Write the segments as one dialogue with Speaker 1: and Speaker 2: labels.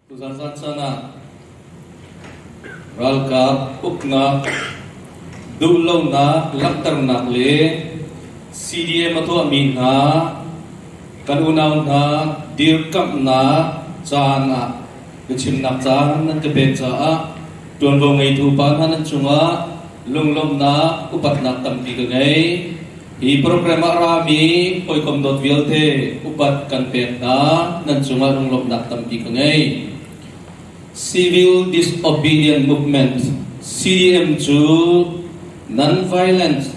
Speaker 1: Tuzan zan caan ah ralkap uknak duhlonak langhternak le CDM a tuahmi hna kan unau hna dirkamhnak caan ah biachimnak caan nan ka pek caah ṭuanvo ngeitu pa hna nan cungah lunglawmhnak upatnak tampi ka ngei. Hi program ah rami hawikom dawt vialte upat kan pek hna, nan cungah lunglawmhnak tampi ka ngei. Civil Disobedient Movement CDM cu non-violent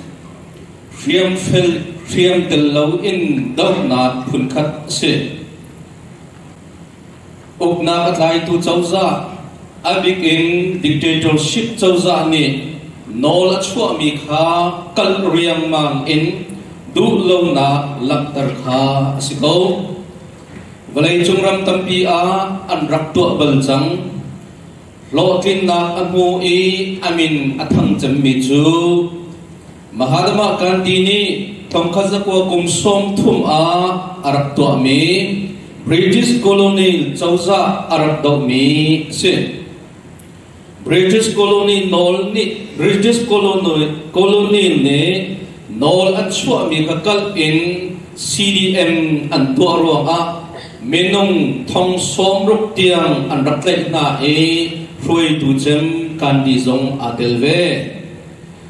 Speaker 1: hriamfel hriam tel loin dohnak phunkhat a si. Uknak a tlaitu cozah, a bik in dictatorship cozah nih nawl a chuahmi kha kalh riangmang in duhlonak langhter kha a si ko. Vawleicung ram tampi ah an rak tuah bal cang. Hlawhtlinnak a hmu i a min a thang cemmi cu Mahatma Gandhi nih thongkhat zakua kum 30 ah a rak tuahmi British colony cozah a rak dohmi a si. British colony nawl nih British colony, colony nih nawl an chuahmi kha kalh in CDM an tuah ruangah minung thong 60 tiang an rak tlaih hna i hruaitu cem Gandhi zong aa tel ve.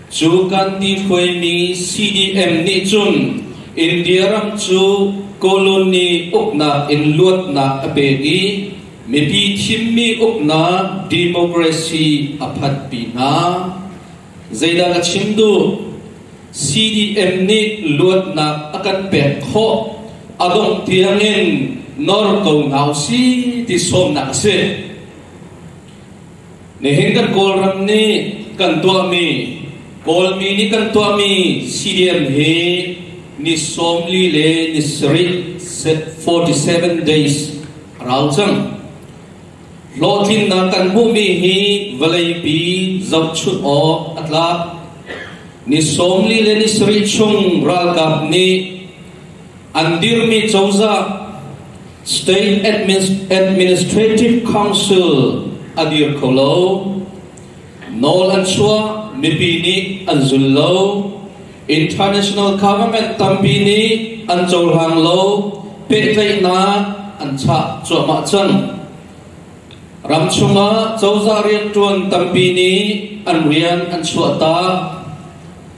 Speaker 1: Cu Gandhi hruaimi CDM nih cun India ram cu colony uknak in luatnak a pek i mipi thimmi uknak democracy a phanhpi hna. Zeidah ka chim duh? CDM nih luatnak a kan pek khawh a dongh tiangin nor ko hna usih ti sawmnak a si. Nihin kan Kawlram nih kan tuahmi, Kawlmi nih kan tuahmi CDM hi ni 40 le ni sarih 47 days a rau cang. Hlawhtlinnak kan hmuhmi hi vawleipi zohchunh awk a tlak. Ni 40 le ni sarih chung ralkap nih an dirmi cozah State Administrative Council a dir kho lo. Nawl an chuah, mipi nih an zul lo. International government tampi nih an cohlang lo, pehtlaihnak an chah cuahmah cang. Ram chungah cozah rianṭuan tampi nih an rian an chuahtak.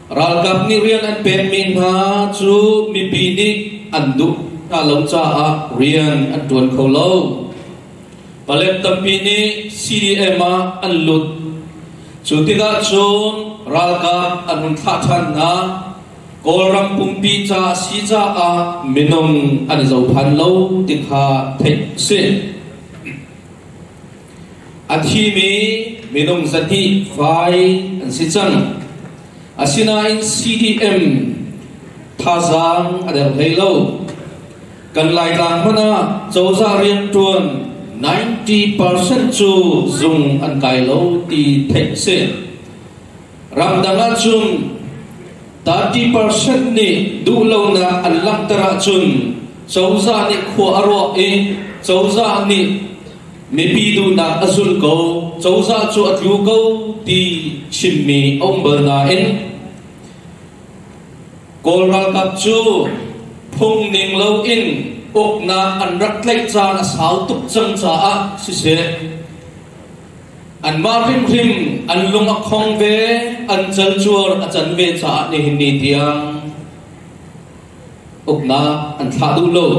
Speaker 1: Ralkap nih rian an pekmi hna cu mipi nih an duh hna lo caah rian an ṭuan kho lo. Palek tampi nih CDM ah an lut. Cu tikah cun ralkap an hun thlah ṭhan hna. Kawlram pumpi ca a si caah minung an i zophan lo ti kha theih a si. A thimi minung 200 fai an si cang. Asinain CDM thazaang a der hlei lo. Kan Laitlang hmanh ah cozah rianṭuan 90% cu zung an kai lo ti theih a si. Ramdang ahcun 30% nih duhlonak an langhter ahcun cozah nih khua a ruah i cozah nih mipi duhnak a zul ko, cozah cu a tlu ko ti chimmi a um bal nain Kawl ralkap cu phung ning loin uknak an rak tlaih caan a sau tuk cang caah siseh, anmah hrimhrim an lung a khong ve, an calcuar a can ve caah nihin ni tiang uknak an thlah duh lo.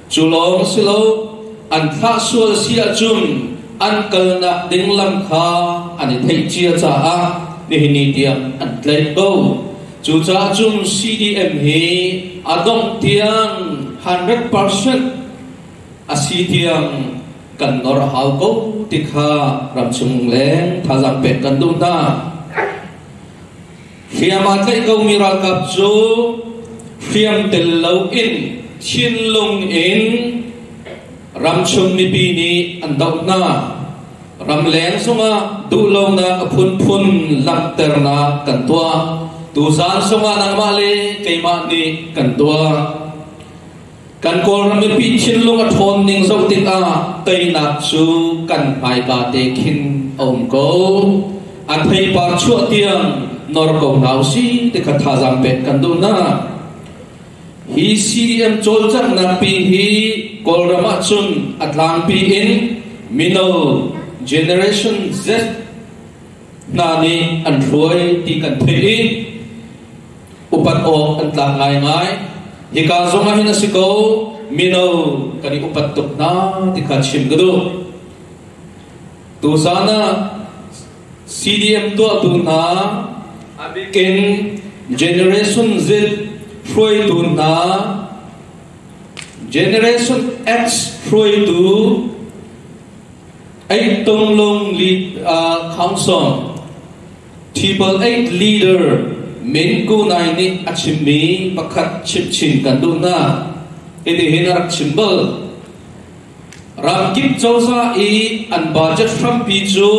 Speaker 1: Cu lawng si lo, an thlah sual si ahcun an kalnak ding lam kha an i theih cia caah nihin ni tiang an tlaih ko. Cucaah cun CDM hi a dongh tiang 100% a si tiang kan nor a hau ko ti kha ramchung leng thazaang pek kan duh hna. Hriam aa tlaih komi ralkap cu hriam tel loin thinlung in ramchung mipi nih an doh hna. Ramleng zongah duhlonak a phunphun langhternak kan tuah. Tuzaan zongah nangmah le keimah nih kan tuah. Kan Kawlram mipi thinlung a ṭhawn ning zoh tikah teinak cu kan hmaika te khin a um ko. A theipar chuah tiang nor ko hna usih ti kha thazaang pek kan duh hna. Hi CDM cawlcanghnak pi hi Kawlram ahcun a tlangpi in mino Generation Z hna nih an hruai ti kan theih i upat awk an tlak ngaingai. Hika zong ah hin a si ko, mino kan i upat tuk hna ti kha chim ka duh. Tuzan ah CDM tuahtu hna, a bikin Generation Z hruaitu hna, Generation X hruaitu Eight Tung Lung Council Triple Eight Leader Min Ku Nai nih a chimmi pakhat chimchin kan duh hna. Hitihin a rak chim bal. Ramkip cozah i an budget hrampi cu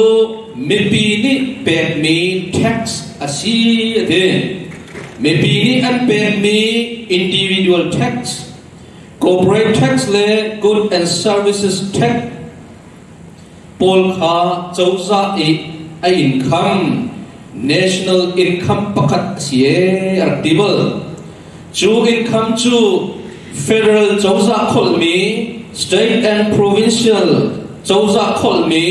Speaker 1: mipi nih pekmi tax a si a ti. Mipi nih an pekmi individual tax, corporate tax le good and services tax pawl kha cozah i a income national income pakhat a si ee a rak ti bal. Cu income cu federal cozah kholhmi, state and provincial cozah kholhmi,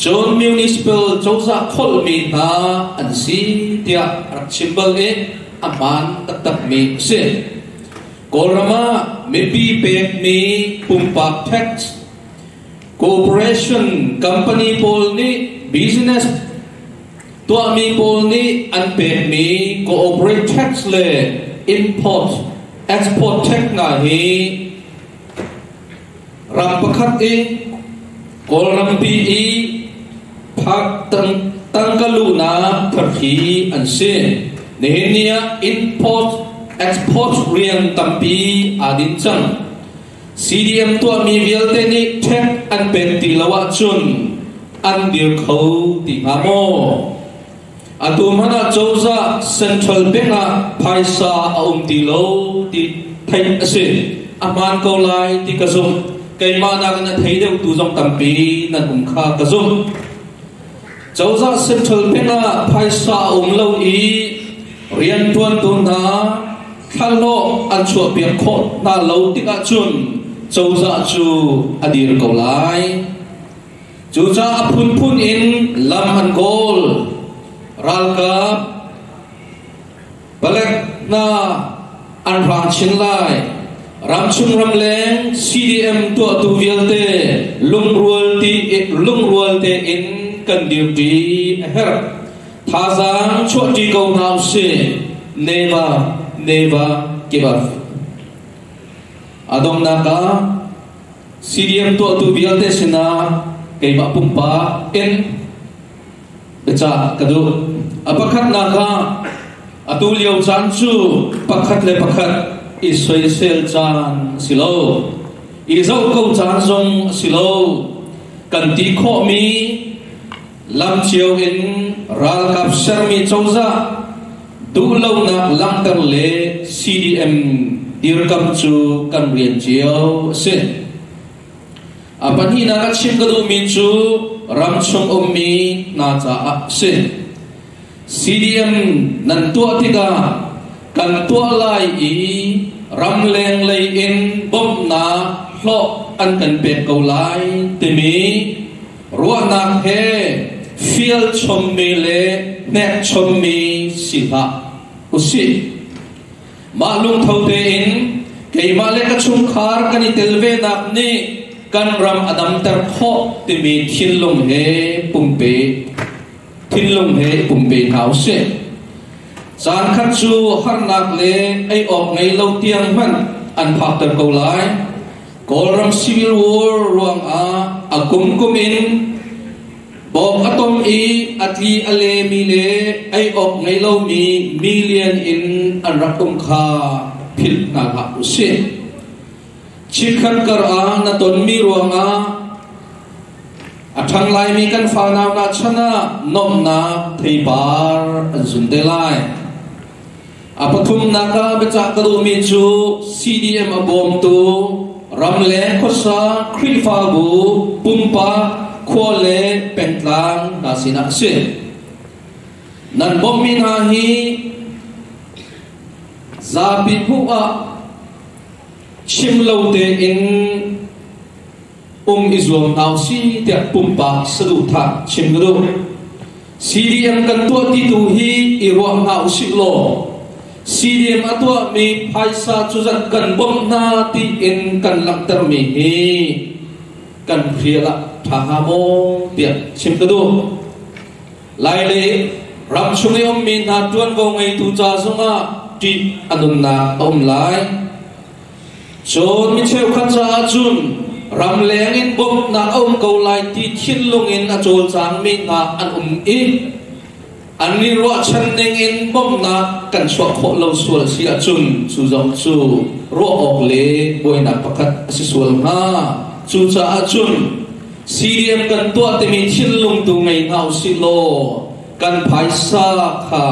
Speaker 1: cun municipal cozah kholhmi hna an si tiah a rak chim bal i a hmaan taktakmi a si. Kawlram ah mipi pekmi pumpak tax Corporation company pawl nih business tuahmi pawl nih an pekmi corporate tax le import export tax hna hi ram pakhat i Kawlrampi i phak tangka luhnak thar hi an si. Nihin ni ah import export rian tampi aa din cang. CDM tuahmi vialte nih ṭhek an pek ti lo ahcun an dir kho ti hnga maw? Atu hmanh ah cozah Central Bank ah phaisa a um ti lo ti theih a si. A hmaan ko lai ti ka zumh. Keimah nakin a thei deuhtu zong tampi nan um kha ka zumh. Cozah Central Bank ah phaisa a um lo i rianṭuantu hna thlalawh an chuahpiak khawh hna lo tikah cun cozah cu a dir ko lai. Cucaah a phunphun in lam an kawl. Ralkap palek hna an hrang chin lai. Ramchung ramleng CDM tuahtu vialte lungrual ti lungrual tein kan dirṭi a herh. Thazaang chuahṭi ko hna usih. Never, never give up. A donghnak ah CDM tuahtu vialte sinah keimah pumpak in biacah ka duh. A pakhatnak ah atu lio caan cu pakhat le pakhat i soisel caan a si lo. I zoh ko caan zong a si lo. Kan ti khawhmi lam cio in ralkap sermi cozah duhlonak langhter le CDM dirkam cu kan rian cio a si. A pahnihnak a chim ka duhmi cu ramchung ummi hna caah a si. CDM nan tuah tikah kan tuah lai i ramleng lei in bawmhnak hlawh an kan pek ko lai timi ruahnak he fial chommi le hnek chommi si hlah usih. Mah lungtho tein keimah le ka chungkhar kan i tel venak nih kan ram a damter khawh timi thinlung he pumpe thinlung he pumpe hna usih. Caan khat cu harnak le ei awk ngei lo tiang hmanh an phakter ko lai. Kawlram Civil War ruangah a kumkum in bawk a tom i a tli a lemi le ei awk ngei lomi million in an rak um kha philh hna hlah usih. Chikkhat kar ah na tonmi ruangah a ṭhang laimi kan fanau hna chan ah nuamhnak theipar an zun te lai. A pathumnak ah biacah ka duhmi cu CDM a bawmtu ramleng khuasa Khrihfabu pumpak khua le pengtlang hna sinah a si. Nan bawmhmi hna hi zapi hmuh ah chim lo tein um i zuam hna usih tiah pumpak saduhthah chim ka duh. CDM kan tuah ti tu hi i ruah hna usih law CDM a tuahmi phaisa cu zat kan bawmh hna tiin kan langhtermi hi kan hrial ah ṭha hnga maw tiah chim ka duh. Lai le ram chung i ummi hna ṭuanvo ngeitu ca zongah ṭih a nunnak a um lai. Cun mi cheukhat caah cun ramleng in bawmhnak a um ko lai ti thinlung in a cawlcangmi hna an um i an i ruahchan ning in bawmhnak kan chuah khawh lo sual si ahcun cu zong cu ruah awk le buainak pakhat a si sual hnga. Cucaah cun CDM kan tuah timi thinlung tu ngei hna usih law kan phaisa kha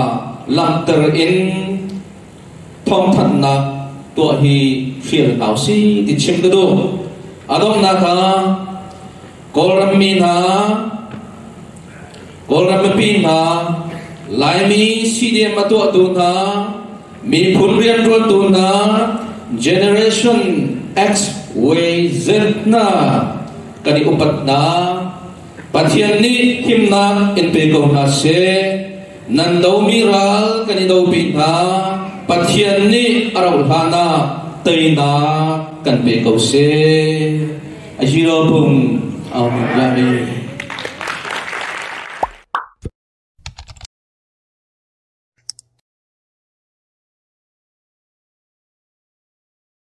Speaker 1: langhter in thawngthanhnak tuah hi hrial hna usih ti chim ka duh. A donghnak ah Kawlram mi hna, Kawlram mipi hna, Laimi CDM a tuahtu hna, miphun rianṭuantu hna, Generation X, Y, Z hna kan i upat hna. Pathian nih himnak in pe ko hna seh. Nan domi ral kan i dopi hna. Pathian nih a rauh hlan ah teinak kan pe ko seh. A hero phung aung lami.